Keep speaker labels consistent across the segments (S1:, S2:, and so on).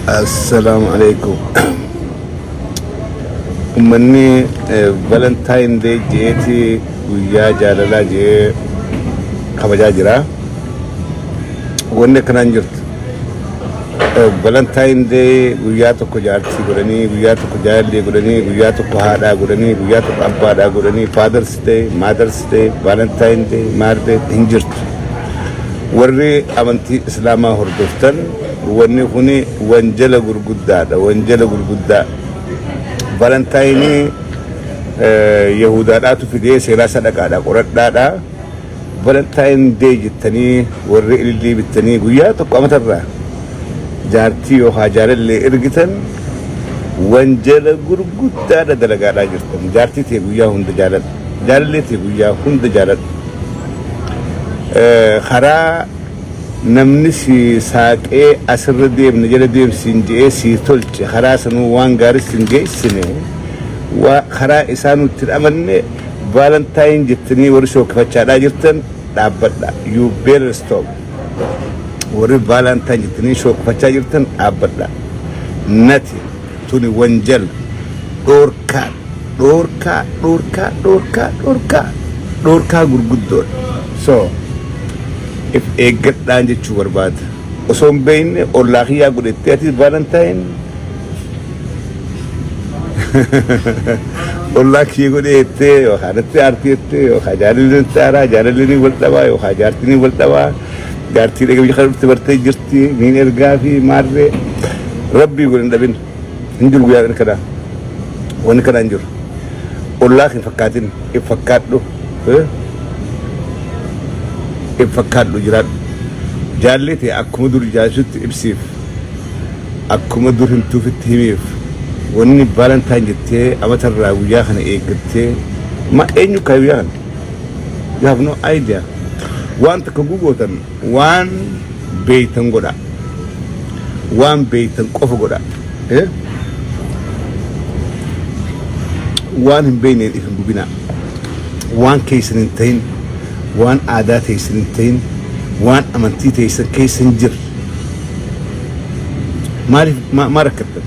S1: Assalaamu alaikum. Uummanni Valentine Day je'eeti guyyaa jaalalaa je'ee kabajaa jira. Wanni akkanaan jirtu. Valentine Day guyyaa tokko jaartii godhanii, guyyaa tokko jaalallee godhanii, guyyaa tokko haadhaa godhanii, guyyaa tokko abbaadhaa godhanii, Father's Day, Mother's Day, Valentine Day, Maal Day hin jirtu. Warri amantii Islaamaa hordoftan wanni kuni wanjala gurguddaadha. Wanjala gurguddaa. Valentine Yahudaadhaatu fidee seeraa sadaqaadha qoradhaadha. Valentine Day jettanii warri ilillii bittanii guyyaa tokko amatarraa jaartii yookaan jaalallee ergitan wanjala gurguddaadha dalagaadhaa jirtan. Jaartii ta'e guyyaa hunda jaaladhu. Jaalallee ta'e guyyaa hunda jaaladhu. Karaa namni si saaqee asirra deemne jala deemsiin je'ee si tolche karaa sanuu waan gaarii sin geessine waa karaa isaa nutti hin amanne Valentine jettanii warri shookifachaadhaa jirtan dhaabbadha. You better stop. Warri Valentine jettanii shookifachaa jirtan dhaabbadha. Nati tuni wanjala dhoorkaa dhoorkaa dhoorkaa dhoorkaa dhoorkaa dhoorkaa gurguddoodha. So if eeggadhaan jechuu barbaada. Osoo hin beekne ollaa kiyyaa godhettee ati Valentine ollaa kiyya godhee jettee yookaan natti aartii jettee yookaan jaalalli natti aaraa jaalalli ni wal dhabaa yookaan jaartii ni wal dhabaa jaartii dhaqee biyya kana dhufte bartee jirti niin ergaa fi maarree rabbii godhe hin dhabin hin jiru guyyaa kanaa wanni kanaa hin jiru ollaa hin fakkaatin if fakkaadhu if fakkaadhu jiraadhu jaallee ta'e akkuma dur jaallisutti ibsiif Akkuma dur himtuufitti himiif. Wanni Valentine jettee amatarraa guyyaa kana eeggattee ma eenyu kaa'e guyyaa kana? You have no idea. Waan takka gugootan waan beeytan godha. Waan beeytan qofa godha. Eh? Waan hin beeyneen if hin gubinaa. Waan keessan hin tahin, waan aadaa teessan hin tahin, waan amantii teessan keessa hin jirre. Maaliif maa rakkattan?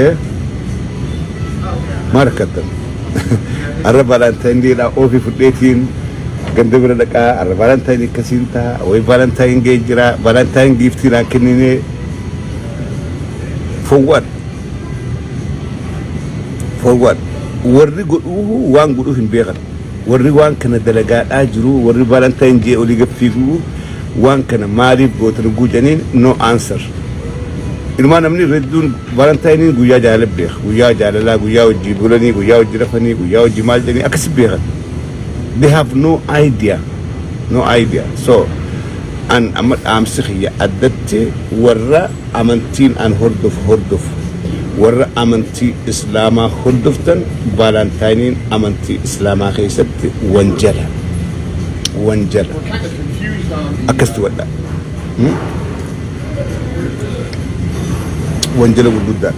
S1: Eh? Maa rakkattan? Arra Valentine Day dhaa oofii fudheetiin ganda bira dhaqaa arra Valentine akkasiin ta'a wayi Valentine ga'ee jira Valentine giiftii naan kenninee for what? For what? Warri godhuu waan godhuuf hin beekan. Warri waan kana dalagaadhaa jiru warri Valentine jee olii gad fiiguu waan kana maaliif gootan hogguu jedhaniin no answer. Inumaa namni irra hedduun Valentine guyyaa jaalala beeka. Guyyaa jaalalaa, guyyaa hojii bulanii, guyyaa hojii rafanii, guyyaa hojii maal jedhanii akkasi beekan. They have no idea. No idea. So an amma dhaamsi kiyya addatti warra amantiin an hordofu hordofu warra amantii islaamaa hordoftan Valentine amantii islaamaa keessatti wanjala. Wanjala. Akkasitti wadha. Wanjala gurguddaa.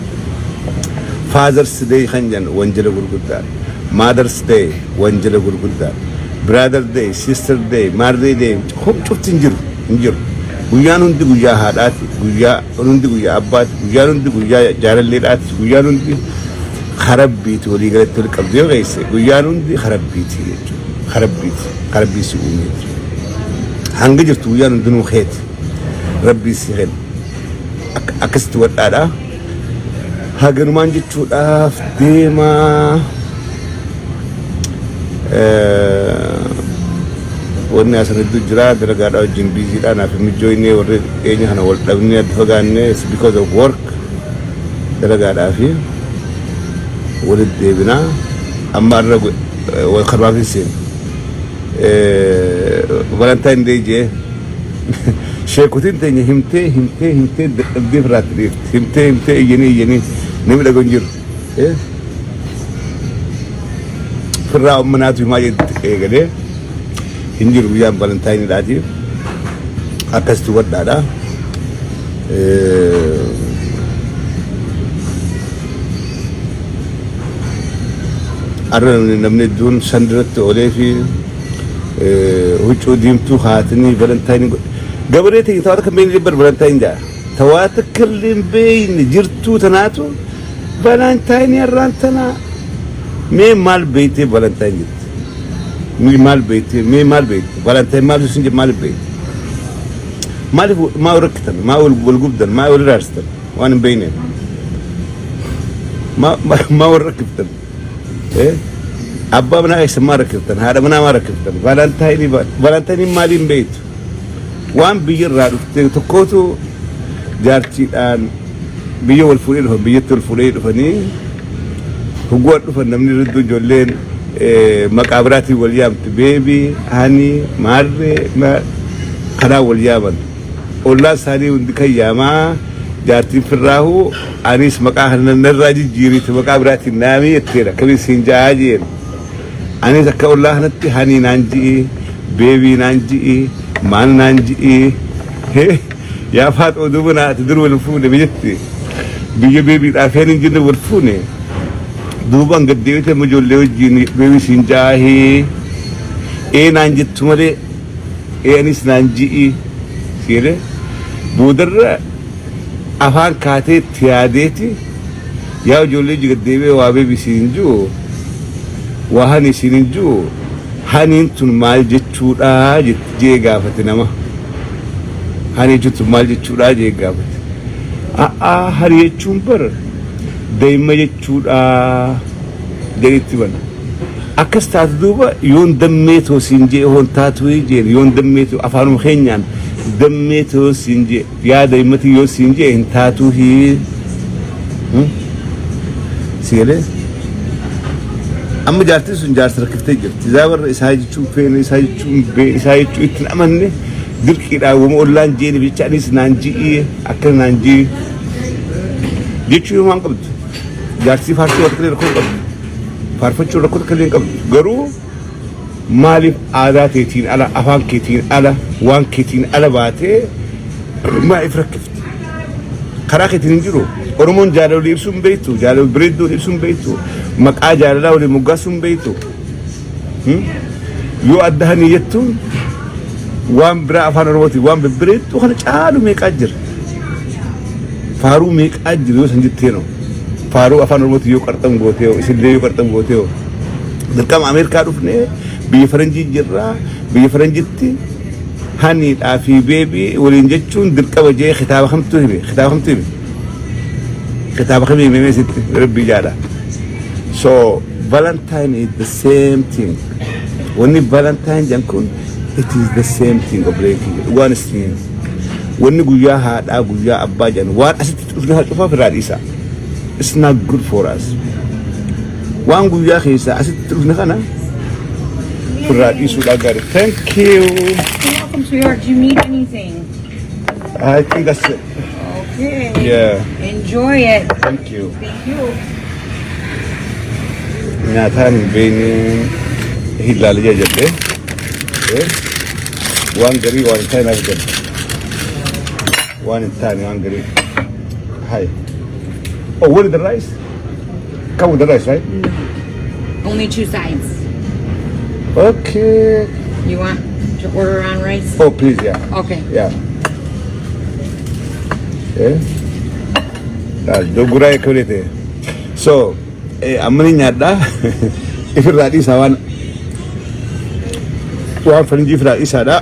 S1: Father's Day kan jedhan wanjala gurguddaa. Mother's Day wanjala gurguddaa. Brother Day, Sister Day, Married Day cufti hin jiru hin jiru. Guyyaan hundi guyyaa haadhaati, guyyaa hundi guyyaa abbaati, guyyaan hundi guyyaa jaalalleedhaati, guyyaan hundi karabbiiti walii galatti wal qabdu yoo geesse guyyaan hundi karabbiiti jechuudha. Karabbiiti, karabbii si uumeeti. Hanga jirtu guyyaan hundinuu keeti. Rabbii si kenna. Akkasitti wadhaadha. Haganumaan jechuudhaaf deemaa. Wanni asan hedduu jira dalagaadhaa wajjin biiziidha naaf hin mijjooyne warri dhiyeenya kana wal dhabnee adda fagaanne it's because of work dalagaadhaa fi walitti deebinaa amma irra wal karbaaf hin seenu. Valentine Day jee sheekotiin teenya himtee himtee himtee dadhabdee firaatti dhiifti himtee himtee iyyanii iyyanii namni dhaga'u hin jiru. Firraa ummanaatu himaa jetti eegalee hin jiru guyyaan Valentine akkasitti hubadhaadha. Har'a namni hedduun san duratti oolee fi Huccuu diimtuu haatanii Valentine gabaree ta'e tawaata kan beekne bar Valentine jaa tawaata kallee hin beekne jirtuu tanaatu Valentine har'aan tanaa. Mee maal beektee Valentine jetti? Mee maal beektee? Mee maal beekte? Valentine maal isin jedhe? Maaliif beekte? Maaliif maa wal rakkitan? Maa wal gubdan? Maa wal iraarsitan? Waan hin beekneen maa maa wal rakkiftan? Abbaa manaa keessan maa rakkiftan? Haadha manaa maa rakkiftan? Valentine Valentine maaliin beektu? Waan biyya irraa dhufte tokkootu jaartiidhaan biyya wal fuudhee dhufan, biyyatti wal fuudhee dhufanii hogguu dhufan namni hedduu ijoolleen maqaa biraatiin wal yaamti, baby, honey, maarree kanaan wal yaaman. Ollaan isaanii hundi kan yaamaa jaartiin firraahu anis maqaa kana narraa jijjiiriiti maqaa biraatiin naamii jetteedha. Akkamiin siin ja'aa jeen. Anis akka ollaa kanatti honey naan ji'i, baby naan ji'i, maal naan ji'i. Yaa faaxoo, duuba naa ati dur wal fuune biyyatti biyya babydhaaf hin jenne wal fuune. Duubaan gad deebite amma ijoollee wajjin baby siin jaahii ee naan jettu malee ee anis naan ji'i siire. Boodarra afaan kaatee itti yaadeeti, yaa ijoollee gad deebi'ee waa baby siin ji'u, waa honey siin hin ji'u, honeyn tun maal jechuudha jetti jee gaafate nama. Honey jechuun tun maal jechuudha jee gaafate. A'aa, honey jechuun bar daa'ima jechuudha jedhetti bana. Akkas taatu duuba yoon dammee too siin jee hoon taatu jeen, yoon dammee too afaanuma keenyaan dammee too siin jee, yaa daa'imati yoo siin jee hin taatu hii si galee. Amma jaartiin sun jaarsa rakkiftee jirti. Isaa warra isaa jechuun feene, isaa jechuun bee isaa jechuun ittiin amanne dirqiidhaan wama ollaan jeeniif jecha anis naan ji'ii akkana naan ji'i jechuu waan qabdu. Jaartii faarsuu waan takka rakkoo hin qabdu. Faarfachuu rakkoo takka illee hin qabdu. Garuu maaliif aadaa keetiin ala, afaan keetiin ala, waan keetiin ala baatee maaliif rakkifti? Karaa keetiin hin jiru. Oromoon jaalala walii ibsuu hin beektu. Jaalala bareedduu walii ibsuu hin beektu. Maqaa jaalalaa walii moggaasuu hin beektu. Yoo adda honey jettuun waan biraa afaan Oromootiin waan bebbereedduu kana caalu meeqaa jira. Faaruu meeqaa jira yoo san jetteenoo. Faaruu afaan Oromootiin yoo qarxam gootee hoo, isillee yoo qarxam gootee hoo. Dirqama Ameerikaa dhufnee biyya faranjii jirraa, biyya faranjitti honeydhaa fi baby waliin jechuun dirqama jee kitaaba kamtu hime? Kitaaba kamtu hime? Kitaaba kamii hime sitti rabbii jaadha? So Valentine is the same thing. Wanni Valentine jedhan kun it is the same thing, obboleettii kiyya. Dhugaan isin wanni guyyaa haadhaa, guyyaa abbaa jedhan waan asitti dhufne haa cufaaf irraa dhiisa. It's not good for us. Waan guyyaa keessaa asitti dhufne kana irraa dhiisuudha gaarii. Thank you.
S2: You're welcome, sweetheart. Do you need anything?
S1: I think that's it.
S2: Okay.
S1: Yeah.
S2: Enjoy it.
S1: Thank you.
S2: Thank you.
S1: Nyaataan hin beekne hillaale jedhee waan garii waan hin taane naaf jedhe, waan hin taane waan garii. Hi. Oh, what is the rice? Come with the rice, right?
S2: Only two sides.
S1: Okay.
S2: You want to order on rice?
S1: Oh, please, yeah.
S2: Okay.
S1: Yeah. Eh? Doguraa akka ta'e. So, amma ni nyaadhaa. Ifirraa dhiisaa waan faranjii ifirraa dhiisaadha.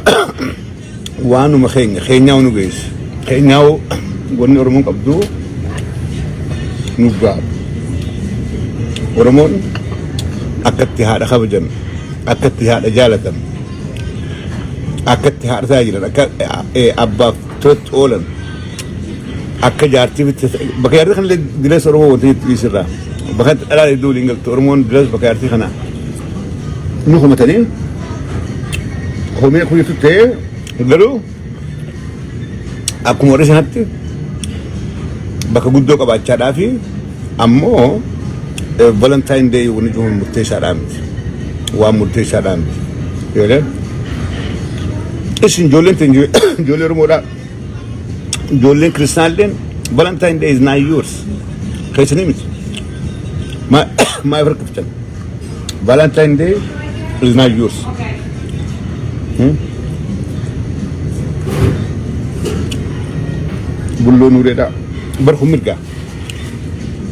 S1: Waanuma keenya keenyaa nu geessu. Keenyaa wanni Oromoon qabdu nu ga'a. Oromoon akkatti haadha kabajan, akkatti haadha jaalatan, akkatti haadha tajaajilan, akka abbaaf tolatti oolan, akka jaartii bakka jaartii kanallee dilees Oromoo wanti itti dhiisirraa. Bakka dhalaa hedduu waliin galtu Oromoon dilees bakka jaartii kana nu komatanii komee kuyitu ta'ee garuu akkuma warri sanatti bakka guddoo qabaachaadhaa fi ammoo Valentine Day wanni jiru murteessaadhaa miti. Waan murteessaadhaa miti. Yoo isin ijoolleen ta'e ijoollee Oromoodhaa, ijoolleen kiristaanilleen Valentine Day is not yours. Keessanii miti. Maaf rakkiftan? Valentine Day is not yours. Bulloo nuureedha. Bar kun mirgaa.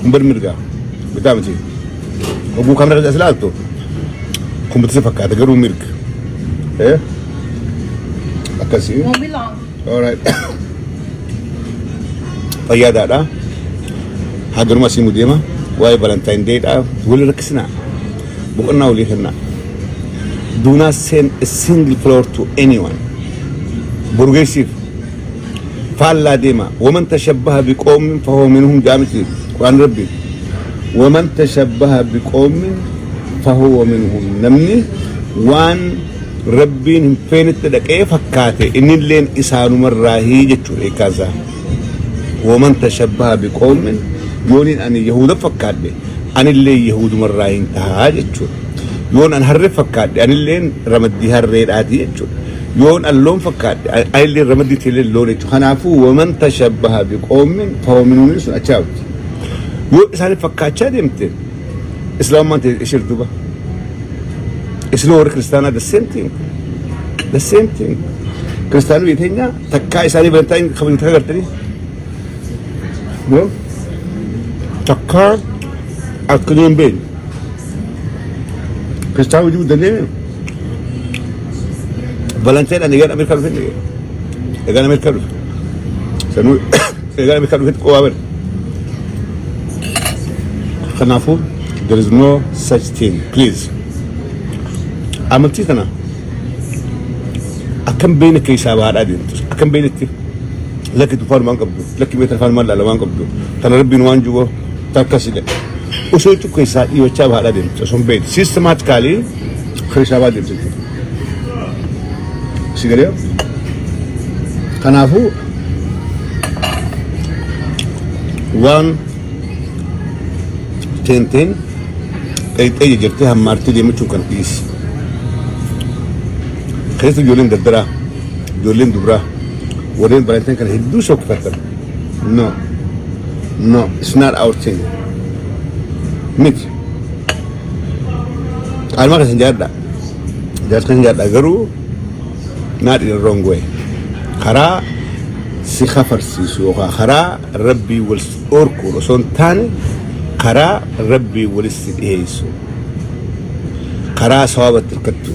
S1: Kun bar mirgaa. Bitaa miti. Oguu kameraa as ilaaltu kun bitisa fakkaata garuu mirga. Eh? Akkasii.
S2: Won't be long.
S1: Alright. Fayyaadaadha. Hagaruma asii mu deema. Waa'ee Valentine Day dha. Wali rakkisinaa. Boqonnaa walii kennaa. Do not send a single flower to anyone. Burgeessiif. Faallaa deema. ومن تشبه بقوم فهو منهم jaamiti. Quraan Rabbi. ومن تشبه بقوم فهو منهم. Namni waan Rabbiin hin feenetti dhaqee fakkaate innilleen isaanumarraahii jechuudha hiikkaasaa. ومن تشبه بقوم yooniin ani Yahuda fakkaadhe anillee Yahudumarraa hin tahaa jechuudha. Yoon an harree fakkaadhe anilleen ramaddii harreedhaati jechuudha. Yoon an loon fakkaadhe anillee ramaddii teelee loon jechuudha. Kanaafuu ومن تشبه بقوم فهو منهم sun achaa'uti. Yoo isaanii fakkaachaa deemte Islaamummaan ta'e ishir duba. Isin warri kiristaanaa the same thing. The same thing. Kiristaanonni biyya teenya takkaa isaanii Valentine kabaju takka gartanii. No? Takkaa akka hin beekne. Kiristaan hojii guddannee Valentine ani egaan Ameerikaa dhufe egaan Ameerikaa dhufe. Sanuu egaan Ameerikaa dhufetti qobaa bare. Kanaafuu there is no such thing, please. Amantii tana akkam beekne keessaa baadhaa deemtu akkam beeknetti lakki tufaan waan qabdu, lakki meetira afaan maal laala waan qabdu tana Rabbiin waan jiru takkasidha. Osoo cuk keessaa dhiibachaa baadhaa deemtu osoo hin beekne systematically keessaa baadhaa deemtu jechuudha. Si galee? Kanaafuu waan teenteen qeexxee jirtee hammaartee deemachuun kan dhiisi. Keessatti ijoolleen dardaraa, ijoolleen dubraa, warreen Valentine kana hedduu sokkifatan. No. No, it's not our thing. Miti. Qaalmaa keessan jaadha. Jaarsa keessan jaadha garuu not in the wrong way. Karaa si kafarsiisu yookaan karaa Rabbii wal si dhorkuun osoo hin taane karaa Rabbii wal si dhiyeessu. Karaa sawaabatti hirkattu.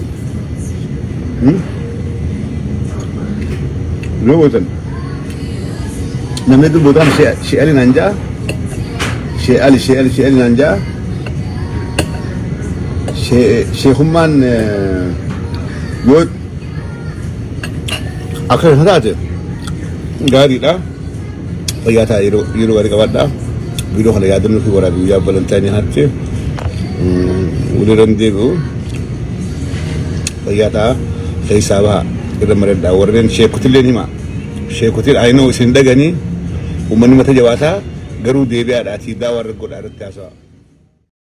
S1: Yoo gootan namni hedduu boodaan Shee Ali naan ja'a. Shee Ali, Shee Ali, Shee Ali naan ja'a. Sheekummaan yoo akka kana taate gaariidha. Fayyaa ta'a, yeroo gaarii qabaadha. Viidiyoo kana yaadannoo fi waraabii guyyaa Valentine kanatti walirra hin deebi'u. Fayyaa ta'a, keessaa baha, irra maradha. Warreen sheekutillee hima. Sheekutiin I know isin dhaganii uummanni mata jabaataa garuu deebi'aadhaatii daawaa irra godhaa irratti haasawa.